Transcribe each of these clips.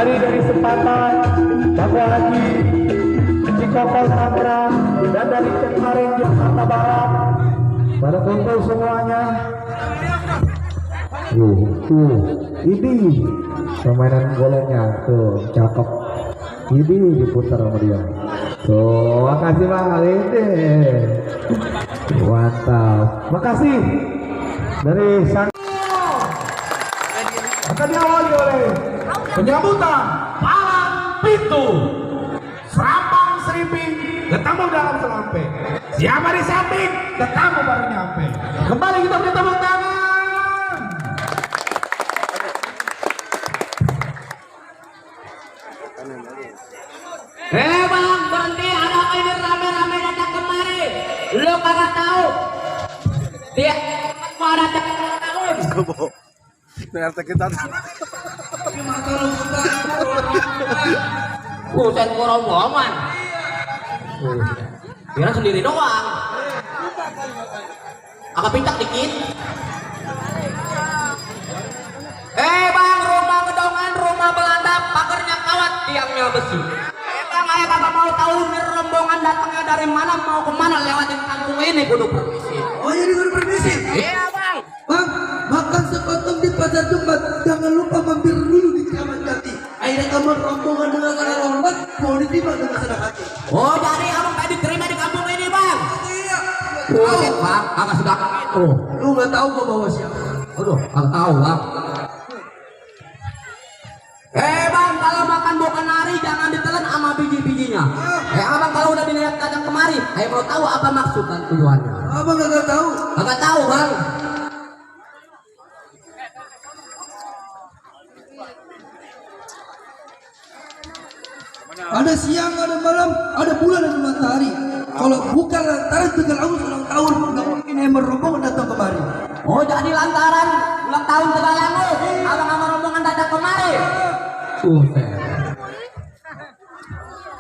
dari Sepatan, Bapak Haji Cikokol Tangerang, dan dari Cengkareng Jakarta Barat. Pada kumpul semuanya. Ini permainan golongnya tuh cakep. Ini diputar sama dia. Tuh, makasih Bang ini. Mantap. Makasih dari sang. Akan diawali oleh penyambutan palang pintu serapang seriping ketemu dalam selampe. Siapa di samping ketemu baru nyampe. Kembali kita beri tepuk tangan. Bang, berhenti, ada apa ini rame-rame datang kemari? Lu kagak tahu? Dia mau datang tahun. Ternyata kita Bukan rombongan. Dia sendiri doang. Agak pincak dikit. Bang, rumah gedongan, rumah Belanda, pagarnya kawat, tiangnya besi. Bang, saya kagak mau tahu nih rombongan datangnya dari mana, mau kemana, lewatin kampung ini, kudu permisi. Oh, jadi kudu permisi? Iya, Bang. Bang, makan sepotong di pasar Jumat, jangan lupa mampir dulu di Keramat Jati. Akhirnya kamu rombongan dengan sangat hormat, mau diterima dengan senang hati. Oh, jadi abang tadi diterima di kampung ini, Bang? Iya. Buset, Bang, agak sudah itu. Lu nggak tahu gua bawa siapa? Aduh, agak tahu, Bang. Bang, kalau makan bukan nari jangan ditelan sama biji-bijinya. Abang kalau udah dilihat datang kemari, saya mau tahu apa maksud dan tujuannya. Abang nggak tahu. Agak tahu, Bang. Ada siang, ada malam, ada bulan, ada matahari. Kalau bukan lantaran Tegal Angus ulang tahun, nggak mungkin Ember rombongan datang kemari. Oh, jadi lantaran ulang tahun Tegal Angus, abang sama rombongan datang kemari.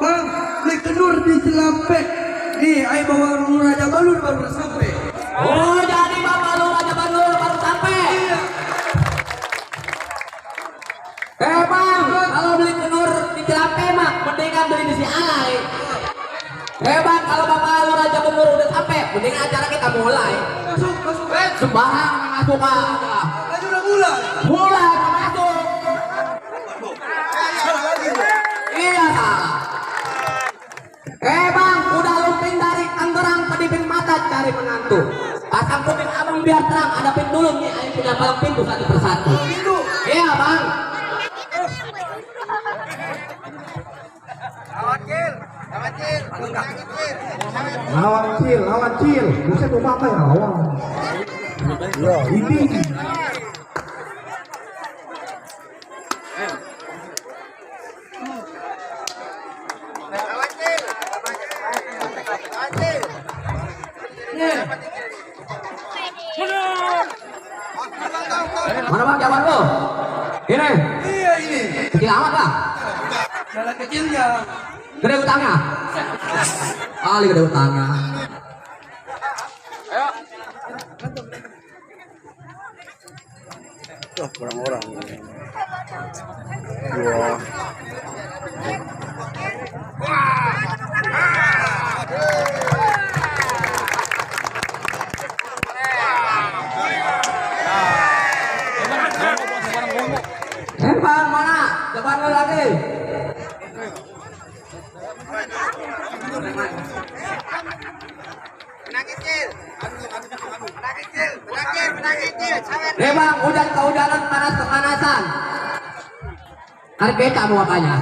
Bang, beli telur di Celampek. Nih, ayo bawa Raja Balur baru sampai. Oh, jadi Bapak lu Raja Balur baru sampai. Bang, kalau beli telur di Celampek mah mendingan beli di si Alay. Bang, kalau Bapak lu Raja Balur udah sampai, mendingan acara kita mulai. Masuk. Sembarang masuk aja. Ayo udah mulai. Mulai masuk. Iya salah. Bang, udah lumping dari Tangerang pedipin mata cari menantu. Pasang kuping abang biar terang, hadapin dulu nih, ayo punya palang pintu satu persatu. Iya, Bang. Lawan cil. Buset tuh pakai lawan. Ya, ini. Mana Bang jawaban lo? Ini. Iya ini. Kecil amat, Bang. Jalan kecilnya. Gede utangnya. Ali gede utangnya. kurang orang. Wah. Bang, mana? Depan lo lagi. Bang, hujan kehujanan, panas kepanasan. Hari beta mau apanya?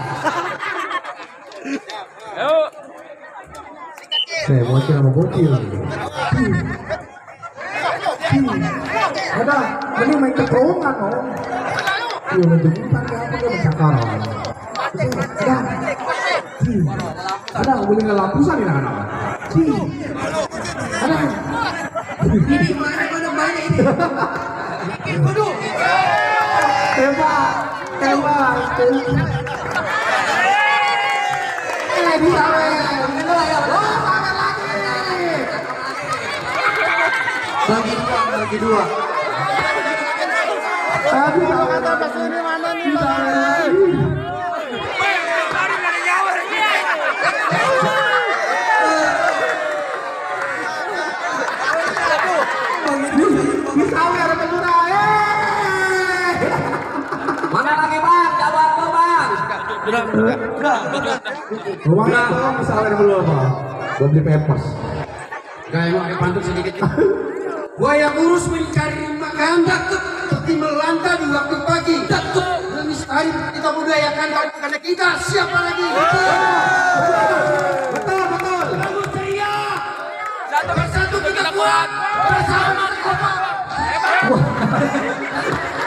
Saya bocil sama bocil. Ada, ini main keterungan oh. Iya, menjemputan ke apa dia bercakaran. Ada, boleh nggak lampusan ini anak-anak? Ada. Ini mana banyak ini. Waduh. Tembak. Bisa bagi dua. Bisa lagi. Rumahnya tolong misalnya dulu apa? Buat beli papers. Gak emang pantun sedikit. Gua yang urus mencari makan takut seperti melanta di waktu pagi. Takut melestari kita budayakan karena kita siapa lagi? Betul. Lagu ceria. Satu persatu kita kuat bersama kompak.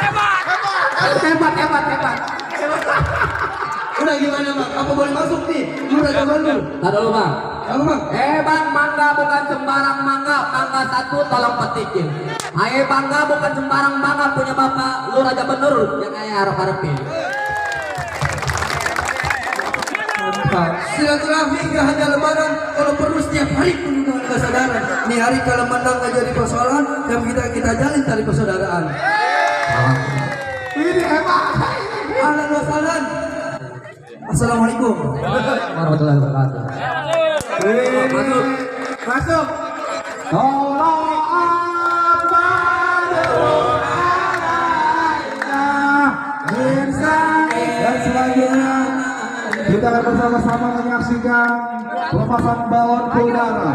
Hebat. Udah gimana bang? Apa boleh masuk nih? Udah coba lu. Tahan dulu bang. Apa bang? Bang, mangga bukan sembarang mangga. Mangga satu tolong petikin. Bangga bukan sembarang mangga, punya bapak lu Raja Benur yang kayak harap-harapin. Silaturahmi gak hanya lebaran, kalau perlu setiap hari penuh dengan kesadaran. Ini hari kalau menang gak jadi persoalan, dan kita jalin tali persaudaraan. Ini hebat. Ahlan wa sahlan. Assalamualaikum. Warahmatullahi wabarakatuh. Masuk. Allah dan selanjutnya kita akan bersama-sama menyaksikan pelepasan balon ke udara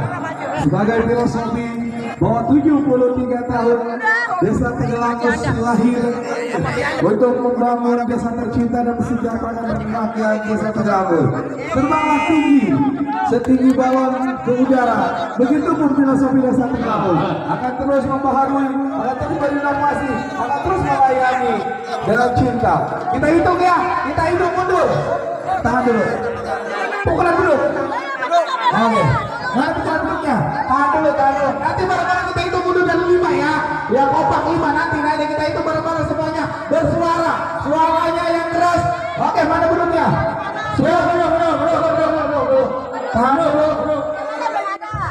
sebagai filosofi bahwa 73 tahun Desa Tegalangus lahir untuk membangun desa tercinta dan sejahtera rakyat Desa Tegalangus. Terbanglah tinggi, setinggi balon ke udara. Begitupun filosofi Desa Tegalangus akan terus membaharui, akan terus berinovasi, akan terus melayani dalam cinta. Kita hitung ya, kita hitung mundur. Tahan dulu. Pukulan dulu. Oke. Mana pukulan dulunya? Tahan dulu. Nanti bareng-bareng kita hitung mundur dan 5 ya. Ya kompak 5 nanti kita hitung bareng-bareng semuanya bersuara. Suaranya yang keras. Oke, mana buduknya? Bro. Tahan dulu.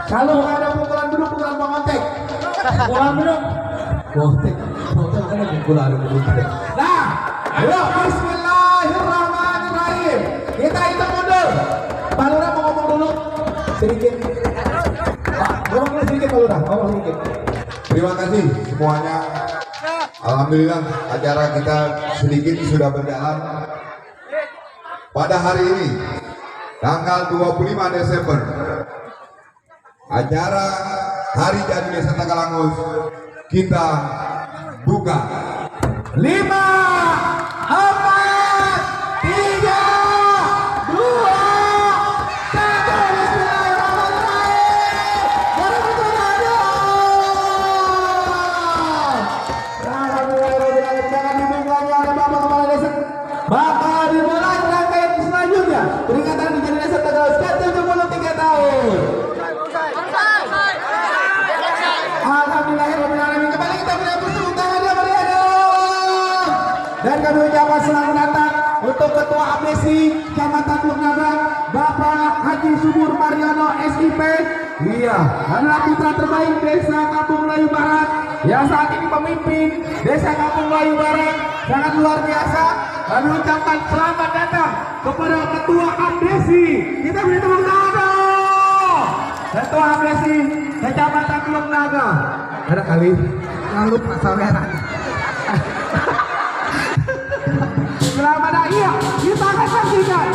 Kalau ada pukulan dulu, pukulan pengontek. Pukulan dulu. Pukulan dulu. Nah, ayo bismillahirrahmanirrahim. Kita hitung mundur. Pak Lurah mau ngomong dulu sedikit. Ngomong dulu sedikit Pak Lurah, ngomong sedikit. Terima kasih semuanya. Alhamdulillah acara kita sedikit sudah berjalan. Pada hari ini tanggal 25 Desember acara Hari Jadi Desa Tegalangus kita buka. 5, 4, 3, 2, 1. Bakal dimulai rangkaian selanjutnya peringatan di Jadi Desa Tegalangus ke-73 tahun. Alhamdulillahirrahmanirrahim. Kembali kita menyambut tepuk tangan yang meriah dong. Dan kami ucapkan selamat datang untuk Ketua ABSI Kecamatan Teluk Naga, Bapak Haji Subur Mariono SIP. Iya, adalah putra terbaik Desa Kampung Melayu Barat yang saat ini memimpin Desa Kampung Melayu Barat. Sangat luar biasa. Kami ucapkan selamat datang kepada Ketua ABSI. Kita beri tepuk tangan dong. Ketua ABSI Kecamatan Teluk Naga. Ada kali jangan lupa saweran. Selamat datang. Iya, kita akan saksikan